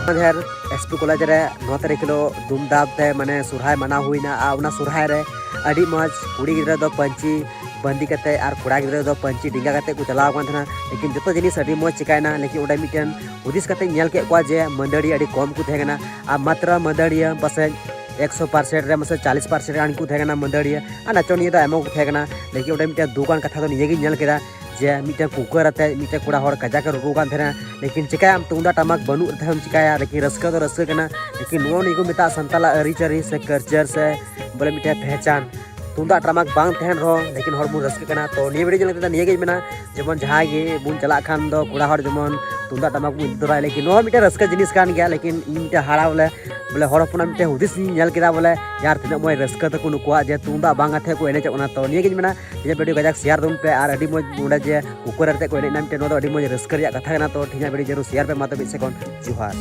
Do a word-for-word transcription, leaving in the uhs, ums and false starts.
ᱢᱟᱫᱷᱮᱨ S P college ᱨᱮ ᱱᱚ ᱛᱟᱹᱨᱤᱠᱷ ᱦᱤᱞᱳᱜ ᱫᱷᱩᱢᱫᱷᱟᱢ ᱛᱮ ᱢᱟᱱᱮ ᱥᱚᱨᱦᱟᱭ ᱢᱟᱱᱟᱣ ᱦᱩᱭᱱᱟ᱾ ᱟᱨ ᱚᱱᱟ ᱥᱚᱨᱦᱟᱭ ᱨᱮ ᱟᱹᱰᱤ ᱢᱚᱡᱽ ᱠᱩᱲᱤ ᱜᱤᱫᱽᱨᱟᱹ ᱫᱚ ᱯᱟᱹᱧᱪᱤ ᱵᱟᱸᱫᱮ ᱠᱟᱛᱮ ᱟᱨ ᱠᱚᱲᱟ ᱜᱤᱫᱽᱨᱟᱹ ᱫᱚ ᱯᱟᱹᱧᱪᱤ ᱰᱮᱸᱜᱟ ᱠᱟᱛᱮ ᱠᱚ ᱪᱟᱞᱟᱣ ᱟᱠᱟᱱ ᱛᱟᱦᱮᱱᱟ᱾ ᱞᱮᱠᱤᱱ ᱡᱚᱛᱚ ᱡᱤᱱᱤᱥ ᱟᱹᱰᱤ ᱢᱚᱡᱽ ᱪᱤᱠᱟᱭᱱᱟ᱾ ᱞᱮᱠᱤᱱ ᱚᱸᱰᱮ ᱢᱤᱫᱴᱮᱱ ᱦᱩᱫᱤᱥ ᱠᱟᱛᱮᱧ ᱧᱮᱞ ᱠᱮᱫ ᱠᱚᱣᱟ ᱡᱮ ᱢᱟᱹᱫᱟᱹᱲᱤᱭᱟᱹ ᱟᱹᱰᱤ ᱠᱚᱢ ᱠᱚ ᱛᱟᱦᱮᱸ ᱠᱟᱱᱟ᱾ ᱟᱨ ᱢᱟᱛᱨᱟ ᱢᱟᱹᱫᱟᱹᱲᱤᱭᱟᱹ ᱯᱟᱥᱮᱡ ᱮᱠᱥᱚ ᱯᱟᱨᱥᱮᱱᱴ ᱨᱮ ᱢᱟᱥᱮ ᱪᱟᱞᱤᱥ ᱯᱟᱨᱥᱮᱱᱴ ᱜᱟᱱ ᱠᱚ ᱛᱟᱦᱮᱸ ᱠᱟᱱᱟ ᱢᱟᱹᱫᱟᱹᱲᱤᱭᱟᱹ, ᱟᱨ ᱱᱟᱪᱚᱱᱤᱭᱟᱹ ᱫᱚ ᱟᱭᱢᱟ ᱠᱚ ᱛᱟᱦᱮᱸ ᱠᱟᱱᱟ᱾ ᱞᱮᱠᱤᱱ ᱚᱸᱰᱮ ᱢᱤᱫᱴᱮᱱ ᱫᱩᱠ ᱟᱱ ᱠᱟᱛᱷᱟ ᱫᱚ ᱱᱤᱭᱟᱹ ᱜᱤᱧ ᱧᱮᱞ ᱠᱮᱫᱟ ᱡᱮ ᱢᱤᱫᱴᱮᱱ ᱠᱩᱠᱟᱨ ᱟᱛᱮ ᱢᱤᱫᱴᱮᱱ ᱠᱚᱲᱟ ᱦᱚᱲ ᱠᱟᱡᱟᱠ ᱮ ᱨᱩᱨᱩ ᱠᱟᱱ ᱛᱟᱦᱮᱱᱟ᱾ ᱞᱮᱠᱤᱱ ᱪᱤᱠᱟᱭᱟᱢ, ᱛᱩᱢᱫᱟᱜ ᱴᱟᱢᱟᱠ ᱵᱟᱹᱱᱩᱜ ᱨᱮᱦᱚᱸᱢ ᱪᱤᱠᱟᱭᱟ, ᱞᱮᱠᱤᱱ ᱨᱟᱹᱥᱠᱟᱹ ᱫᱚ ᱨᱟᱹᱥᱠᱟᱹ ᱠᱟᱱᱟ᱾ ᱞᱮᱠᱤᱱ ᱱᱚᱜᱼᱚ ᱱᱤᱭᱟᱹ ᱠᱚ ᱢᱮᱛᱟᱜᱼᱟ ᱥᱟᱱᱛᱟᱞᱟᱜ ᱟᱹᱨᱤᱪᱟᱹᱞᱤ ᱥᱮ ᱠᱟᱞᱪᱟᱨ ᱥᱮ ᱵᱚᱞᱮ ᱢᱤᱫᱴᱮᱱ ᱯᱮᱦᱪᱟᱱ᱾ ᱛᱩᱢᱫᱟᱜ ᱴᱟᱢᱟᱠ ᱵᱟᱝ ᱛᱟᱦᱮᱱ ᱨᱮᱦᱚᱸ ᱞᱮᱠᱤᱱ ᱦᱚᱲ ᱵᱚᱱ ᱨᱟᱹᱥᱠᱟᱹᱜ ᱠᱟᱱᱟ᱾ ᱛᱚ ᱱᱤᱭᱟᱹ ᱵᱷᱤᱰᱤᱭᱳ ᱧᱮᱞ ᱠᱟᱛᱮ ᱱᱤᱭᱟᱹ ᱜᱤᱧ ᱢᱮᱱᱟ, ᱡᱮᱢᱚᱱ ᱡᱟᱦᱟᱸᱭ ᱜᱮ ᱵᱚᱱ ᱪᱟᱞᱟᱜ ᱠᱷᱟᱱ ᱫᱚ ᱠᱚᱲᱟ ᱦᱚᱲ ᱡᱮᱢᱚᱱ ᱛᱩᱢᱫᱟᱜ ᱴᱟᱢᱟᱠ ᱵᱚᱱ ᱤᱫᱤ ᱛᱚᱨᱟᱭᱟ᱾ ᱞᱮᱠᱤᱱ ᱱᱚᱣᱟ ᱦᱚᱸ ᱢᱤᱫᱴᱮᱱ ᱨᱟᱹᱥᱠᱟᱹ ᱡᱤᱱᱤᱥ ᱠᱟᱱ ᱜᱮᱭᱟ᱾ ᱞᱮᱠᱤᱱ ᱤᱧ ᱢᱤᱫᱴᱮᱱ ᱦᱟᱲᱟ ᱵᱚᱞᱮ, ᱵᱚᱞᱮ ᱦᱚᱲ ᱦᱚᱯᱚᱱᱟᱜ ᱢᱤᱫᱴᱮᱱ ᱦᱩᱫᱤᱥ ᱤᱧ ᱧᱮᱞ ᱠᱮᱫᱟ ᱵᱚᱞᱮ ᱭᱟᱨ ᱛᱤᱱᱟᱹᱜ ᱢᱚᱡᱽ ᱨᱟᱹᱥᱠᱟᱹ ᱛᱟᱠᱚ ᱱᱩᱠᱩᱣᱟᱜ ᱡᱮ ᱛᱩᱢᱫᱟᱜ ᱵᱟᱝ ᱟᱛᱮ ᱠᱚ ᱮᱱᱮᱡᱚᱜ ᱠᱟᱱᱟ᱾ ᱛᱚ ᱱᱤᱭᱟᱹ ᱜᱤᱧ ᱢᱮᱱᱟ, ᱱᱤᱭᱟᱹ ᱵᱷᱤᱰᱤᱭᱳ ᱠᱟᱡᱟᱠ ᱥᱮᱭᱟᱨ ᱛᱟᱵᱚᱱ ᱯᱮ᱾ ᱟᱨ ᱟᱹᱰᱤ ᱢᱚᱡᱽ ᱚᱸᱰᱮ ᱡᱮ ᱠᱩᱠᱟᱨ ᱟᱛᱮ ᱠᱚ ᱮᱱᱮᱡ ᱮᱱᱟ ᱢᱤᱫᱴᱮᱱ, ᱱᱚᱣᱟ ᱫᱚ ᱟᱹᱰᱤ ᱢᱚᱡᱽ ᱨᱟᱹᱥᱠᱟᱹ ᱨᱮᱭᱟᱜ ᱠᱟᱛᱷᱟ ᱠᱟᱱᱟ᱾ ᱛᱚ ᱴᱷᱤᱠ ᱜᱮᱭᱟ, ᱵᱷᱤᱰᱤᱭᱳ ᱡᱟᱹᱨᱩᱲ ᱥᱮᱭᱟᱨ ᱯᱮ᱾ ᱢᱟ ᱛᱚᱵᱮ ᱢᱤᱫ ᱥᱮᱫ ᱠᱷᱚᱱ ᱡᱚᱦᱟᱨ᱾